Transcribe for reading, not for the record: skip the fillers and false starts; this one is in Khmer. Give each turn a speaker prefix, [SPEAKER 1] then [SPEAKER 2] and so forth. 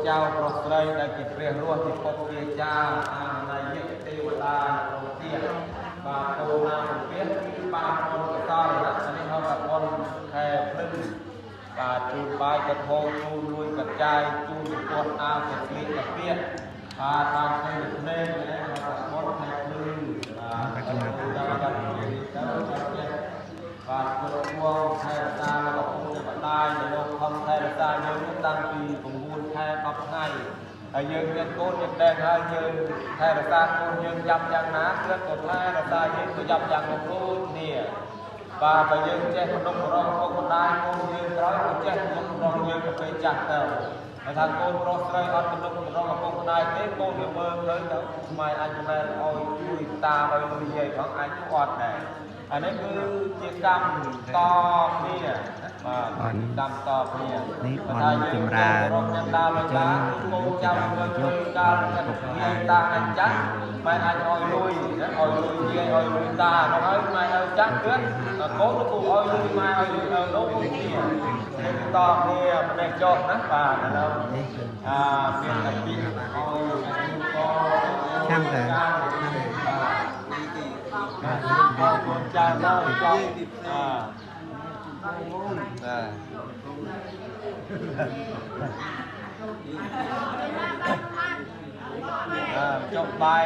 [SPEAKER 1] ចៅប្រុសស្រីដែលជាព្រះរស់ជាពុកជាចាអានាយិកទេវតាក្នុងផ្ទះបាទកូនណាផ្ទះបានបុណ្យកុសលណានេះហៅថាបុណ្យខែភ្លឺបាទជូនបាយកធោជូនលួយកចាយជូនប្រពន្ធអាវទៅស្លៀកកាពៀកបាទបានឃើញភ្នែកណាហៅថាបុណ្យខែភ្លឺបាទដល់ដល់ទៅផ្ទះបាទគ្រប់គ្រងថែរក្សាលោកឪពុកម្ដាយលោកខំថែរក្សាយើងតាំងពី9ខែ10ថ្ងៃហើយយើងមានកូនយើងដែនហើយយើងថែរក្សាកូនយើងយ៉ាប់យ៉ាងណាគឺក៏ថែរក្សាយើងក៏យ៉ាប់យ៉ាងនោះដូចគ្នាបាទបើយើងចេះបំរុងរងឪពុកម្ដាយកូនយើងក្រោយក៏ចេះបំរុងរងយើងទៅពេលចាស់ទៅបើថាកូនប្រុសស្រីអត់ទំនុកម្ដងឪពុកម្ដាយទេកូនវាមើលឃើញទៅម៉ែអញម៉ែឲ្យជួយតាឲ្យលុយយាយផងអញអត់ដែរអានេះគឺជាកម្មតគ្នាបាទកម្មតគ្នា
[SPEAKER 2] នេះបនចម្រើន
[SPEAKER 1] ជនកូនចៅមើលឃើញកាលយាយតាអញចាស់ម៉ែអញឲ្យលុយឲ្យលុយយាយឲ្យលុយតានោះហើយម៉ែឲ្យចាស់គឺកូនគូឲ្យលុយម៉ែឲ្យលុយឲ្យលោកគ្នាតគ្នាម្នេះចុះណាបាទឥឡូវ
[SPEAKER 2] នេះគឺ
[SPEAKER 1] អាមានតែពីឲ្យក
[SPEAKER 2] ចាំតែ
[SPEAKER 1] កូនចៅដល់ចង់អាបាទ ចុះបាយ